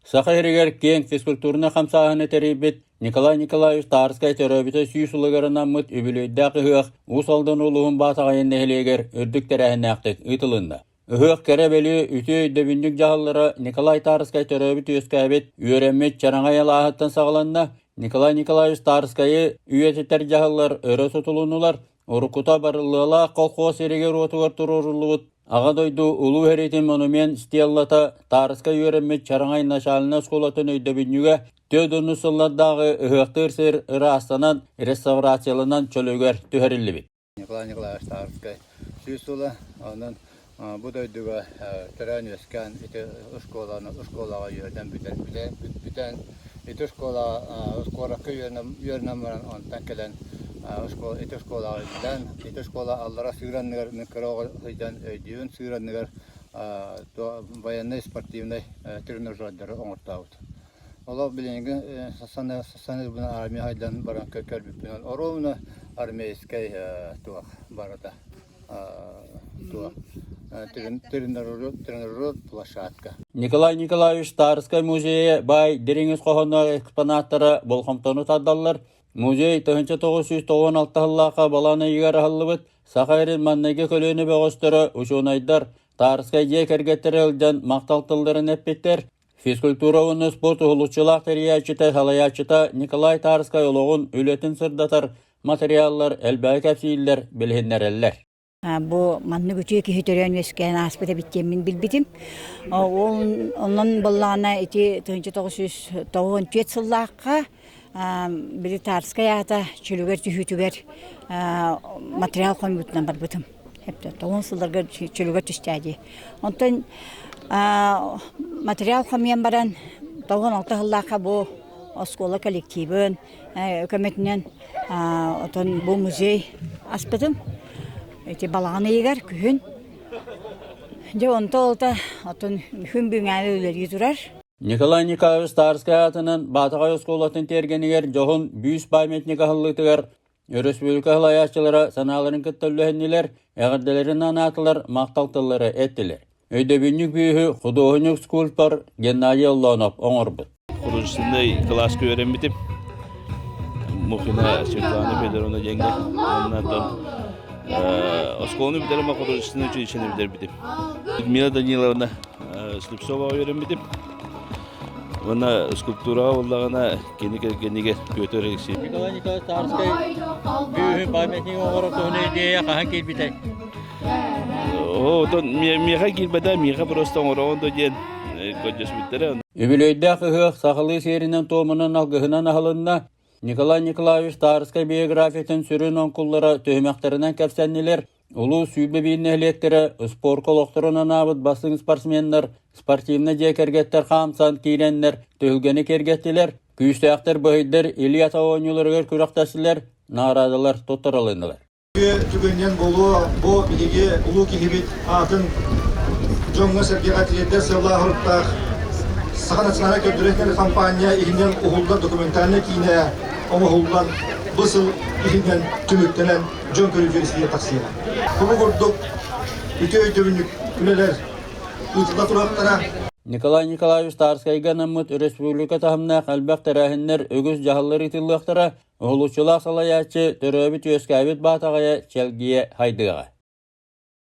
Саха сиригэр киэҥ физкультурнай хамсааһыны тэрийбит Николай Николаевич Тарскай төрөөбүтэ сүүс сылыгар анаммыт үбүлүөйдээх ыһыах Уус Алдан улууһун Баатаҕайын нэһилиэгэр үрдүк тэрээһиннээхтик ыытылынна. Ыһыах кэрэ-бэлиэ үтүө өйдөбүнньүк дьаһаллара Николай Тарскай төрөөбүт-үөскээбит, үөрэммит Чараҥай алааһыттан саҕаланна. Николай Николаевич Тарскайы үйэтитэр дьаһаллар өрө тутулуннулар, Уруккута барыллыалаах колхоз сиригэр-уотугар туруоруллубут Аҕа дойду Улуу сэриитин монумент стеллата Таарыска үөрэммит Чараҥай начальнай оскуолатын өйдөбүнньүгэ 40 сыллардааҕы ыһыахтыыр сир ыраастанан, реставрацияланан чөлүгэр түһэриллибит. Николай Николаевич Тарскай сүүс сыла, онон бу дойдуга төрөөн-үөскээн ити оскуоланы оскуолаҕа үөрэнэн бүтэн бүтэн ити оскуолаҕа куоракка үөрэнэн баран онтон кэлэн ити оскуолаҕа үлэлээн ити оскуола аллара сыыр анныгар мин кыра оҕо сылдьан өйдүүбүн сыыр анныгар военнай спортивнай тренажердары оҥортообут. Олох билиҥҥи саныырбын армия хайдан баран көрбүппүн оруобуна армейскай туох барыта тренажер площадка. Николай Николаевич Тарскай музейа баай дириҥ ис хоһоонноох экспонаттара болҕомтону тардаллар. Музей 1996 сыллаахха балаҕан ыйыгар аһыллыбыт Саха сирин маҥнайгы көлүөнэ бөҕөстөрө, учуонайдар Тарскай дьиэ кэргэттэрэ сылдьан махтал тылларын эппиттэр. Физкультура уонна спорт уһулуччулаах тэрийээччитэ, салайааччыта Николай Тарскай олоҕун, үлэтин сырдатар материаллар элбэҕи кэпсииллэр, билиһиннэрэллэр. Бу маннык үтүө киһи төрөөн үөскээн ааспыт эбит диэммин билбитим. Ол онон буоллаҕына ити 1994 сыллаахха били Тарскай аата чөлүгэр түһүүтүгэр материал хомуйбутунан барбытым. Тоҕус сылларга чөлүгэр түстээ дии. Онтон материал хомуйан баран 96 сыллаахха бу оскуола коллективын көмөтүнэн отон бу музей аспытым. Ити балаҕан ыйыгар күһүн. Дьэ онто олта отон күн бүгүҥҥэ үлэлии турар. Николай Николаевич Тарскай аатынан Баатаҕай оскуолатын тиэргэнигэр дьоһун бүүс памятник аһыллыытыгар Өрөспүүбүлүкэ салайааччылара санааларын кытта үллэһиннилэр, эҕэрдэлэрин анаатылар, махтал тыллары эттилэр. Өйдөбүнньүк бүүһү худуоһунньук-скульптор Геннадий Оллонов оҥорбут. Художественнай кылааска үөрэммитим. Мухина Светлана Федоровна диэҥҥэ. Уонна оттон оскуоланы бүтэрэн художественнай училищены бүтэрбитим. Людмила Даниловна Слепцова үөрэммитим. Уонна скульптураҕа буоллаҕына кини кэргэнигэр Петр Алексеевич. Николай Николаевич Тарскай бүүһүн памятник оҥорор туһунан идея хаһан киирбитэй? Оо, отон миэхэ киирбэтэ, миэхэ просто оҥороҕун да диэн көрдөспүттэрэ. Үбүлүөйдээх ыһыах сахалыы сиэринэн-туомунан алгыһынан аһылынна. Николай Николаевич Тарскай биографиятын сүрүн оҥкуллара түһүмэхтэринэн кэпсэннилэр. Улуус 21 нэһилиэктэрэ спорка олохторун анаабыт бастыҥ спортсменнар, спортивнай дьиэ кэргэттэр хаамсан киирэннэр түһүлгэни киэргэттилэр, күүстээхтэр быһыйдар илии-атах оонньууларыгар күрэхтэстилэр, наҕараадалар туттарылыннылар. Түгэнинэн буолуо бу биһиги улуу киһибит аатын дьоҥҥо-сэргэҕэ тириэрдэр сыаллаах-соруктаах Саха национальнай көрдөрөр компания иһинэн уһуллар документальнай киинэ оҥоһуллан бу сыл иһинэн түмүктэнэн дьон көрүүтүгэр истиигэ тахсыаҕа. Бу курдук үтүө өйдөбүнньүк үлэлэр ыытылла туруохтара. Николай Николаевич Тарскайга анаммыт өрөспүүбүлүкэ таһымнаах элбэх тэрээһиннэр үгүс дьаһаллар ыытыллыахтара, уһулуччулаах салайааччы төрөөбүт-үөскээбит Баатаҕайа Чэлгийэ хайдыаҕа.